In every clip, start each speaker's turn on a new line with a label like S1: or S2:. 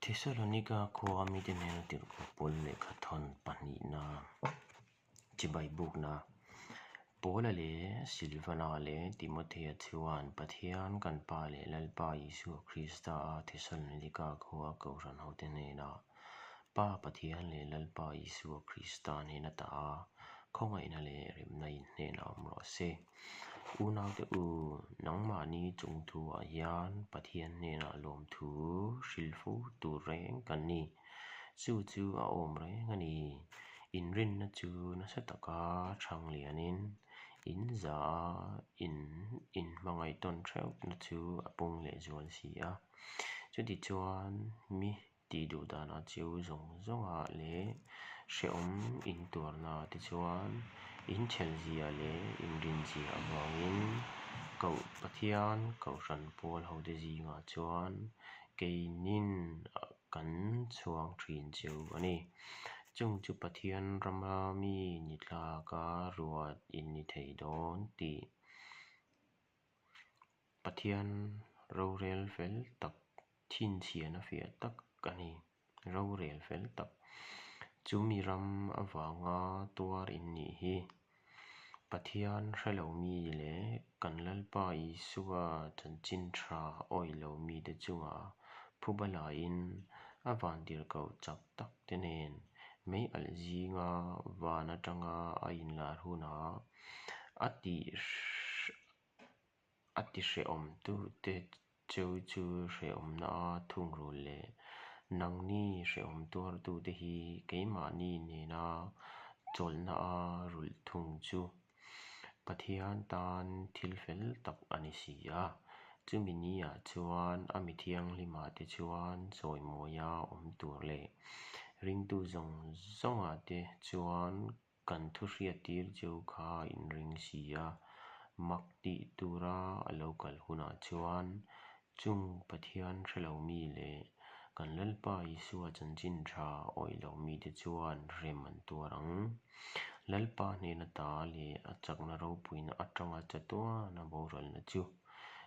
S1: Thesalonika khua mite hnena tirhkoh pawl lehkha thawn pahnihna chibai bukna Paula leh Silvana leh Timothea chuan Pathian kan Pa leh Lalpa Isua Krista a Thesalonika khua kohhran hote hnenah Pa Pathian leh Lalpa Isua Krista hnena tah a, khawngaihna leh remna in hnenah awm rawh se. Unaute u, nangmahni chung thuah hian Pathian hnenah lawmthu hrilh fo tur reng kan ni. Chu chu a awm reng a ni. Inrinna chu nasa taka chhang lianin, in za a, in inhmangaih tawn theuhna chu a pung lehzual si a. Chutichuan, mi tih duh danah chiu zawng zawngah leh hrehawm intuarna te chuan inchhelzia leh inrinzia avangin Koh Pathian Kohhran pawl hote zingah chuan keinin kan chhuang thin chiu a ni. Chung chu Pathian rama mi ni tlaka ruat in ni thei dawn tih Pathian rorel fel tak Chhinchhiahna fiah tak a ni. Rorel fel tak. Chu mi ram avanga tuar in nih hi. Pathian hre lo mi leh kan Lalpa Isua chanchin tha awih lo mite chungah phuba laiin a vantirhkoh chak tak te nen mei alh zinga van atanga a inlar hunah a tih A ti hrehawm tute cheu chu hrehawmna a thungrul leh nangni hrehawm tuartute hi keimahni nena chawlhna a rulh thung chu Pathian tan thil fel tak a ni si a. Chumi niah chuan a mi thianghlimah te chuan chawimawia awm tur leh ringtu zawng zawngah te chuan Kan thu hriattir cheu kha in ring si a, mak tih tura a lo kal hunah chuan chung Pathian hre lo mi leh kan Lalpa Isua chanchin tha awih lo mite chuan rem an tuar ang. Lalpa hnena ta leh a chakna ropuina atanga chatuan a boralna chu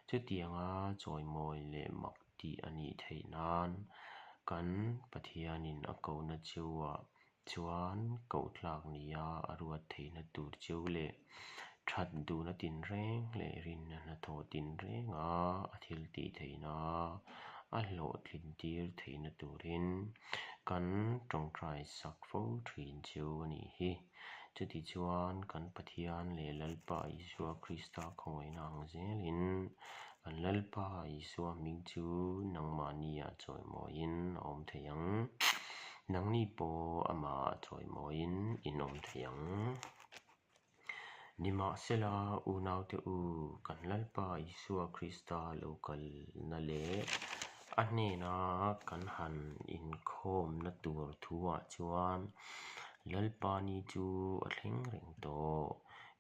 S1: chutianga chawimawi leh mak tih a nih theih nan kan Pathianin a kohna cheuah Chuan koh tlak nia a ruat theihna tur cheu leh that duhna tinreng leh rinna hnathawh tinrenga a thil tih theihna a hlawhtlin tir theihna turin kan tawngtai sak fo thin cheu a nih hi. Chutichuan kan Pathian leh Lalpa Isua Krista khawngaihna ang zelin kan Lalpa Isua hming chu nangmahnia chawimawiin a awm thei ang. Nangni pawh amah chawimawiin in awm thei ang. Nimahsela, unaute u, kan Lalpa Isua Krista lo kalna leh a hnena kan han inkhawmna tur thuah chuan Lalpa ni chu a thleng reng tawh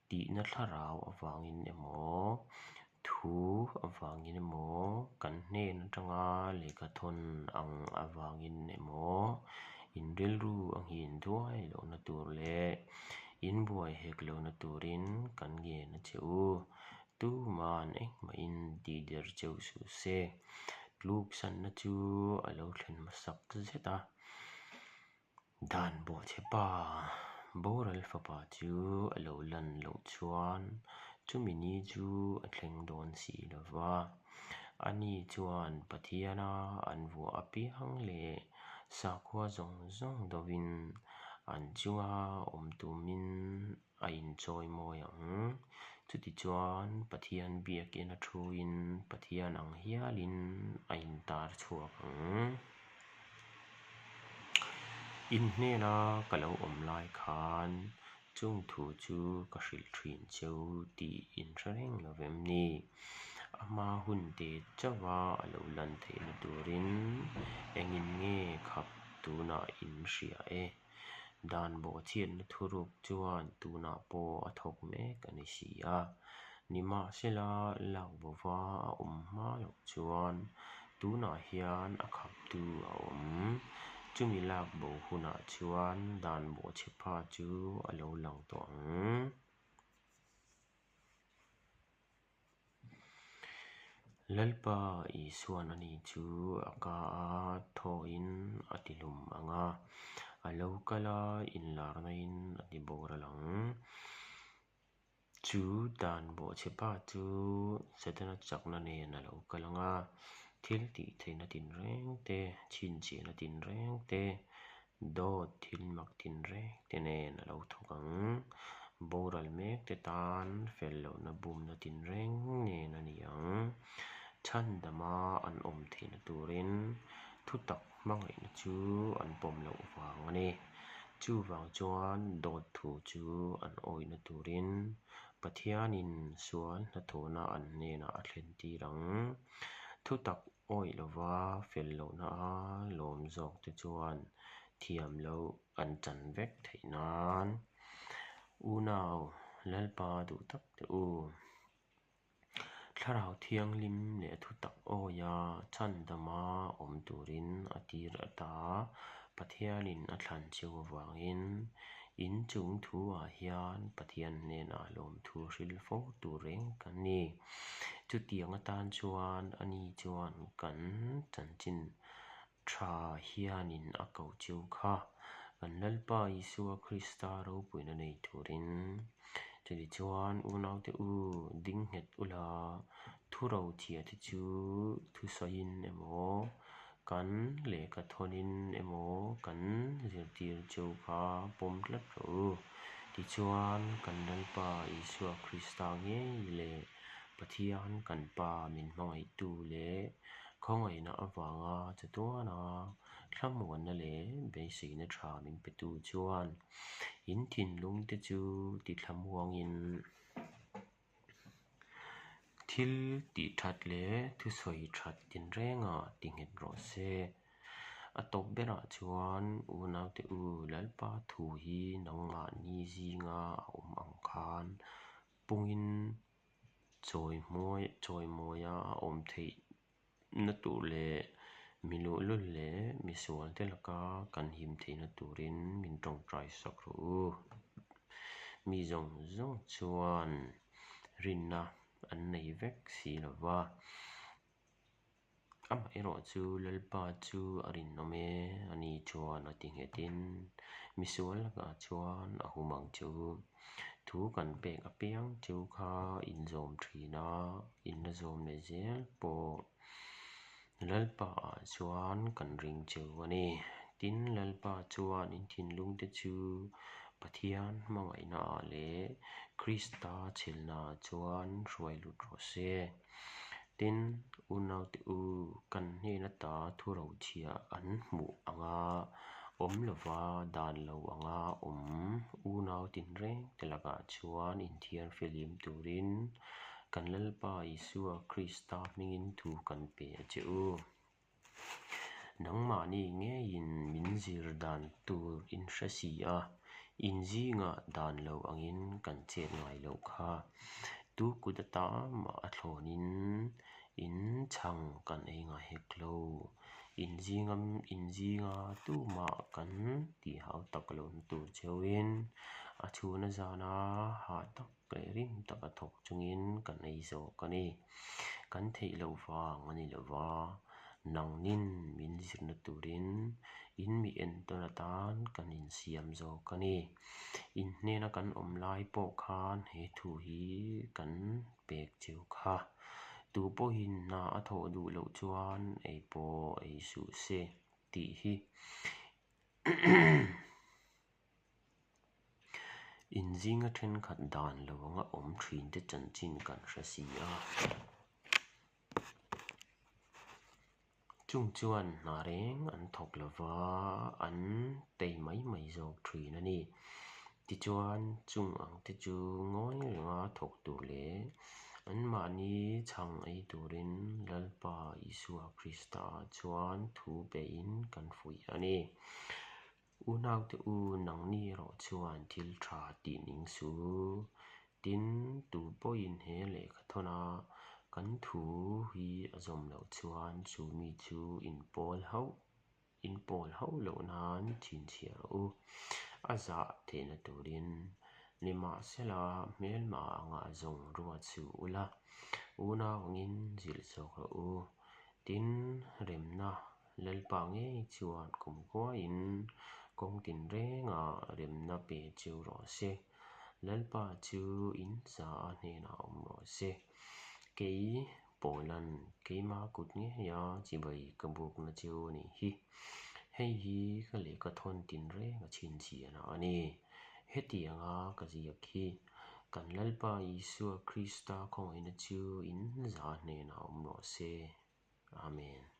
S1: tihna thlarau avangin emaw, Thu avangin emaw, kan hnen atanga lehkha thawn ang avangin emaw, in rilru a nghin duai lohna tur leh in buai hek lohna turin kan ngen a che u. Tuman engmahin tihder cheu suh se. Tluksanna chu a lo thlen hmasak zet a. Dan bawhchhe pa boral fapa chu a lo lan loh chuan chumi ni chu a thleng dawn si lo va. Ani chuan Pathiana an vuah apiang leh sakhua zawng zawng dovin an chunga awm tumin a inchawi mawi ang. Chutichuan Pathian biakina thuin Pathian ang hialin a intar chhuak ang. In hnena ka lo awm lai khan chung thu chu ka hrilh thin cheu tih in hre reng lo vem ni? A hma hun te chauha a lo lan theihna turin engin nge khap tunah in hria e? Dan bawhchhiatna thuruk chuan tunah pawh a thawk mek a ni si a. Nimahsela, lak bova a awm hma loh chuan tunah hian a khaptu a awm. Chumi lak bo hunah chuan dan bawhchhe pha chu a lo lang tawh ang. Lalpa Isua'n ani chu a ka a thawin a tihlum ang a, a lo kal a inlarnain a tiboral ang. Chu dan bawhchhepa chu Setana chakna nen a lo kal ang a, thil tih theihna tinreng te, chhinchhiahna tinreng te, Dawt thil mak tinreng te nen a lo thawk ang. Boral mek te tan fel lohna bumna tinreng nen a ni ang. Chhandama an awm theihna turin thutak hmangaihna chu an pawm loh vang a ni. Chuvang chuan dawt thu chu an awihna turin Pathianin sual hnathawhna an hnenah a thlentir ang. Thutak Awih lova fel lohna a lawm zawk te chuan thiam loh an chan vek theih nan. Unau, Lalpa duh tak teh u. Thlarau Thianghlim leh thutak awia chhandama awm turin a tir ata Pathianin a thlan cheu avangin in chung thu ah hian Pathian hnenah lawmthu hrilh fo tur reng kan ni. Chutiang atan chuan ani chuan kan chanchin tha hianin a ko cheu kha, kan Lalpa Isua Krista ropuina nei turin. Chutichuan unaute u, ding nghet ula, thu rochhiate chu thusawiin emaw, kan lehkha thawnin emaw kan zirtir cheu kha pawm tlat rawh u. Tichuan, kan Lalpa Isua Krista ngei leh Pathian kan Pa min hmangaihtu leh khawngaihna avanga chatuana thlamuanna leh beiseina tha min petu chuan in thinlungte chu tithlamuangin, Thil tih that leh thusawi that tinrengah ti nghet rawh se. A tawp berah chuan unaute u Lalpa thu hi nangmahni zinga a awm ang khan pungin chawimawia a awm theih na tur leh mi luhlul leh mi sualte laka kan him theihna turin min tawngtai sak rawh u. Mi zawng zawng chuan rinna an nei vek si lo va, amaherawhchu Lalpa chu a rinawm e, ani chuan a ti nghetin mi sual lakah chuan a hum ang che u. Thu kan pek apiang chu kha in zawm thin a, in la zawm leh zel pawh Lalpa ah chuan kan ring cheu a ni. Tin, Lalpa chuan in thinlung te chu Pathian hmangaihna ah leh Krista chhelna ah chuan hruai lut rawh se. Tin, unaute u, kan hnen ata thurochhia an hmuh anga awm lova dan lo anga awm unau tinreng te lakah chuan inthiarfilm turin kan Lalpa Isua Krista hmingin thu kan pe a che u. Nangmahni ngeiin min zir dan tur in hre si a, in zingah dan lo angin kan chet ngai loh kha. Tu kut ata mah a thlawnin in chhang kan ei ngai hek lo. In zinga in zinga tumah kan tih hau tak lohna tur cheuhin a chhuna zana hah tak leh rim taka thawk chungin kan ei zawk a ni. Kan theih loh vang a ni lo va, nangnin min zirna turin in mi entawn atan kan insiam zawk a ni. In hnena kan awm lai pawh khan he thu hi kan pek cheu kha. Tu pawhin hna a thawh duh loh chuan ei pawh ei suh se tih hi. In zinga thenkhat dan lo anga awm thin te chanchin kan hre si a. Chung chuan hna reng an thawk lo va, an tei mai mai zawk thin a ni. Tichuan, chung ang te chu ngawi renga thawk tur leh anmahni chhang ei turin Lalpa Isua Krista chuan thu pein kan fuih a ni. Unaute u, nangni erawh chuan thil tha tih ning suh u. Tin, tu pawhin he lehkha thawna kan thu hi a zawm loh chuan chu mi chu inpawl hauh inpawl hauh loh nan chhinchhiah rawh u. A zah theihna turin. Nimahsela, hmelma angah zawng ruat suh ula, unau angin zilh zawk rawh u. Tin, remna Lalpa ngei chuan kumkhuain kawng tinrengah remna pe cheu rawh se. Lalpa chu in za a hnenah awm rawh se. Kei Paula'n keima kut ngeia chibai ka bukna chu a nih hi. Hei hi ka lehkha thawn tinreng a chhinchhiahna a ni. Hetianga ka ziak hi kan Lalpa Isua Krista khawngaihna chu in za hnenah awm rawh se. Amen.